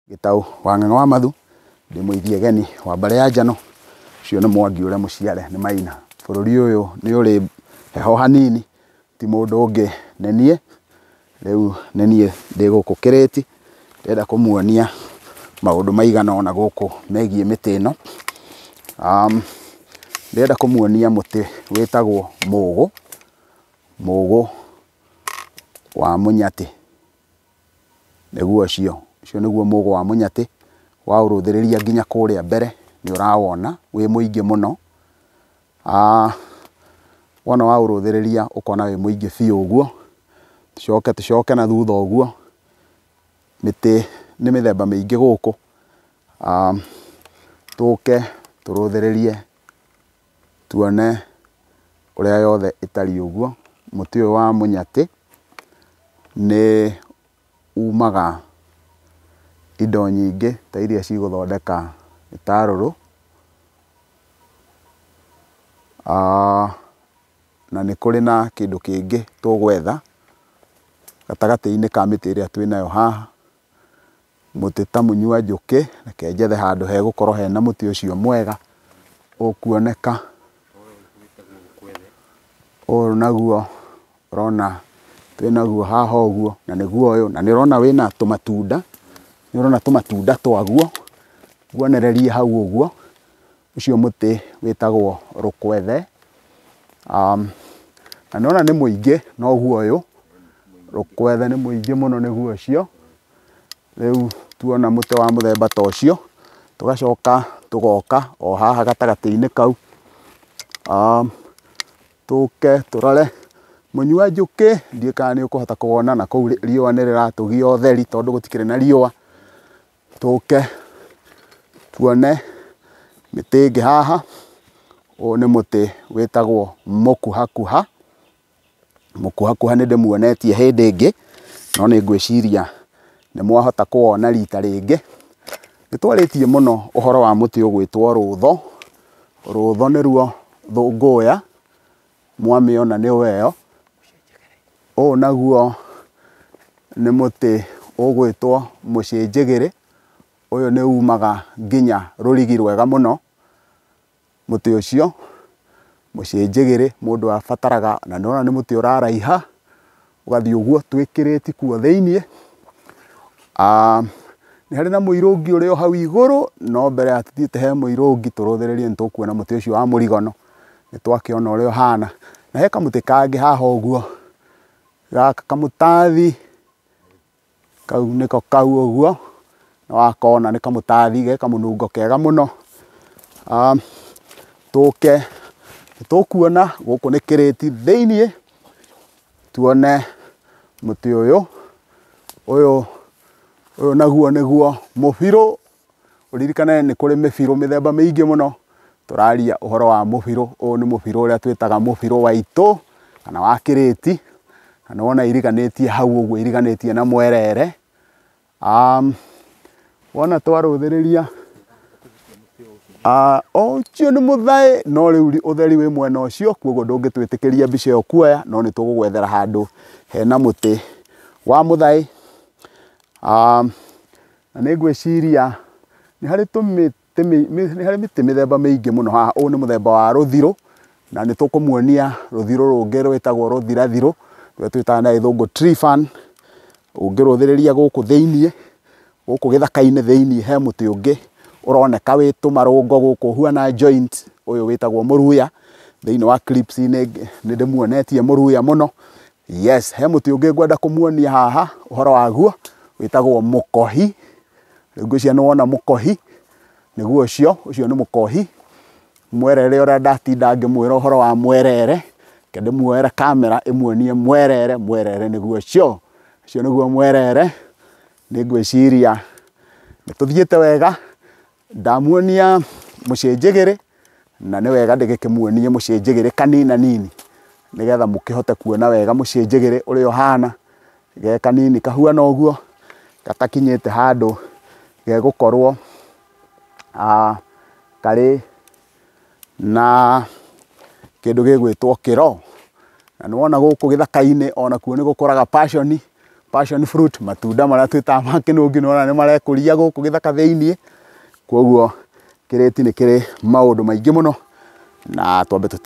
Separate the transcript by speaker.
Speaker 1: Gĩtaũ wa Ng'ang'a wa Mathu, ndĩ mũithiegeni wa mbarĩ ya Njano, ũcio nĩ Mwangi ũrĩa mũciare nĩ Maina. Bũrũri ũyũ nĩ ũrĩ heho hanini, ti mũndũ ũngĩ nĩ niĩ. Rĩu nĩ niĩ ndĩ gũkũ Kĩrĩti, ndĩrenda kũmuonia maũndũ maigana ũna gũkũ megiĩ mĩtĩ ĩno. Ndĩrenda kũmuonia mũtĩ wĩtagwo mũgũ, mũgũ wa mũnyatĩ, nĩguo ũcio, ũcio nĩguo mũgũ wa mũnyatĩ, waũrũthĩrĩria nginya kũrĩa mbere nĩ ũrawona wĩ mũingĩ mũno. Wona waũrũthĩrĩria ũkona wĩ mũingĩ biũ ũguo, tũcoke tũcoke na thutha ũguo, mĩtĩ nĩ mĩthemba mĩingĩ gũkũ, tũke tũrũthĩrĩrie tuone ũrĩa yothe ĩtariĩ ũguo. Mũtĩ ũyũ wa mũnyatĩ nĩ umaga indo nyingĩ ta iria cigũthondeka gĩtarũrũ, na nĩ kũrĩ na kĩndũ kĩngĩ tũgwetha gatagatĩ-inĩ ka mĩtĩ ĩrĩa twĩnayo haha, mũtĩ ta mũnyua njũkĩ, reke njethe handũ hegũkorwo hena mũtĩ ũcio mwega ũkuoneka. Ũyũ naguo ũrona twĩnaguo haha ũguo, na nĩguo ũyũ, na nĩ ũrona wĩna tũmatunda, nĩ ũrona tũmatunda twaguo, nguonererie hau ũguo. Ũcio mũtĩ wĩtagwo rũkwethe, na nĩ ũrona nĩ mũingĩ noguo ũyũ, rũkwethe nĩ mũingĩ mũno nĩguo ũcio. Rĩu tuona mũtĩ wa mũthemba ta ũcio, tũgacoka tũgoka o haha gatagatĩ-inĩ kau, tũke tũrore mũnyua njũkĩ, ndiũĩ kana nĩ ũkũhota kũwona na kũu riũa nĩ rĩratũgia ũtheri tondũ gũtikĩrĩ na riũa. Tũke tuone mĩtĩ ĩngĩ haha, ũyũ nĩ mũtĩ wĩtagwo mũkuhakuha. Mũkuhakuha nĩ ndĩmuonetie hĩndĩ ĩngĩ, no nĩ ngwĩciria nĩ mwahota kũwona rita rĩngĩ. Nĩ twarĩtie mũno ũhoro wa mũtĩ ũgwĩtwo rũtho. Rũtho nĩruo thũngũya, mwamĩona nĩyo ĩyo. Ũyũ naguo nĩ mũtĩ ũgwĩtwo mũcĩnjĩgĩrĩ, ũyũ nĩ umaga nginya rũrigi rwega mũno. Mũtĩ ũcio mũcĩnjĩgĩrĩ mũndũ abataraga, na nĩ ũrona nĩ mũtĩ ũraraiha ũgathiĩ ũguo twĩkĩrĩti kuo thĩiniĩ. Nĩ harĩ na mũirũngi ũrĩ o hau igũrũ, no mbere ya tũthiĩte he mũirũngi tũrũthĩrĩrie nĩ tũkuona mũtĩ ũcio wa mũrigono, nĩ twakĩona ũrĩa ũhana. Na he kamũtĩ kangĩ haha ũguo, gaka kamũtathi, kau nĩko kau ũguo, nĩ wakona nĩ kamũtathi ge kamũnungo kega mũno. Tũke nĩ tũkuona gũkũ nĩ Kĩrĩti thĩiniĩ, tuone mũtĩ ũyũ, ũyũ ũyũ naguo nĩguo mũbirũ. Ũririkane nĩ kũrĩ mĩbirũ mĩthemba mĩingĩ mũno, tũraria ũhoro wa mũbirũ. Ũyũ nĩ mũbirũ ũrĩa twĩtaga mũbirũ wa itũ kana wa Kĩrĩti, na nĩ wona iriganĩtie hau ũguo, iriganĩtie na mwerere. Wona twarũthĩrĩria, ũcio nĩ mũthaĩ, no rĩu ũtheri wĩ mwena ũcio, koguo ndũngĩtwĩtĩkĩria mbica ĩyo kuoya, no nĩ tũgũgwethera handũ hena mũtĩ wa mũthaĩ. Na nĩ ngwĩciria nĩ harĩ tũmĩtĩ, nĩ harĩ mĩtĩ mĩthemba mĩingĩ mũno haha. Ũyũ nĩ mũthemba wa rũthirũ, na nĩ tũkũmuonia rũthirũ rũngĩ rwĩtagwo rũthirathirũ, rũrĩa twĩtaga na gĩthũngũ tree fern. Ũngĩrũthĩrĩria gũkũ thĩiniĩ, gũkũ gĩthaka-inĩ thĩiniĩ he mũtĩ ũngĩ ũroneka wĩ tũmarũngo gũkũ ũhuana joint, ũyũ wĩtagwo mũruya. Thĩiniĩ wa clips nĩ ndĩmuonetie mũruya mũno. Yes, he mũtĩ ũngĩ ngwenda kũmuonia haha ũhoro waguo, wĩtagwo mũkohi. Rĩu ngwĩciria nĩ wona mũkohi, nĩguo ũcio, ũcio nĩ mũkohi. Mwerere ũrĩa ndatinda ngĩmwĩra ũhoro wa mwerere, reke ndĩmuoere kamera ĩmuonie mwerere, mwerere nĩguo ũcio, ũcio nĩguo mwerere. Nĩ ngwĩciria nĩ tũthiĩte wega, ndamuonia mũcĩnjĩgĩrĩ, na nĩ wega ndĩgĩkĩmuonie mũcĩnjĩgĩrĩ kanina nini, nĩgetha mũkĩhote kuona wega mũcĩnjĩgĩrĩ ũrĩa ũhana. Ge kanini kahuana ũguo, gatakinyĩte handũ gegũkorwo karĩ na kĩndũ gĩgwĩtwo kĩro. Na nĩ wona gũkũ gĩthaka-inĩ onakuo nĩ gũkũraga passion. Passion fruit, matunda marĩa twĩtaga ma kĩnũngi, nĩwona nĩ marekũria gũkũ gĩthaka thĩiniĩ. Koguo kĩrĩti nĩ kĩrĩ maũndũ maingĩ mũno, na twambe tũti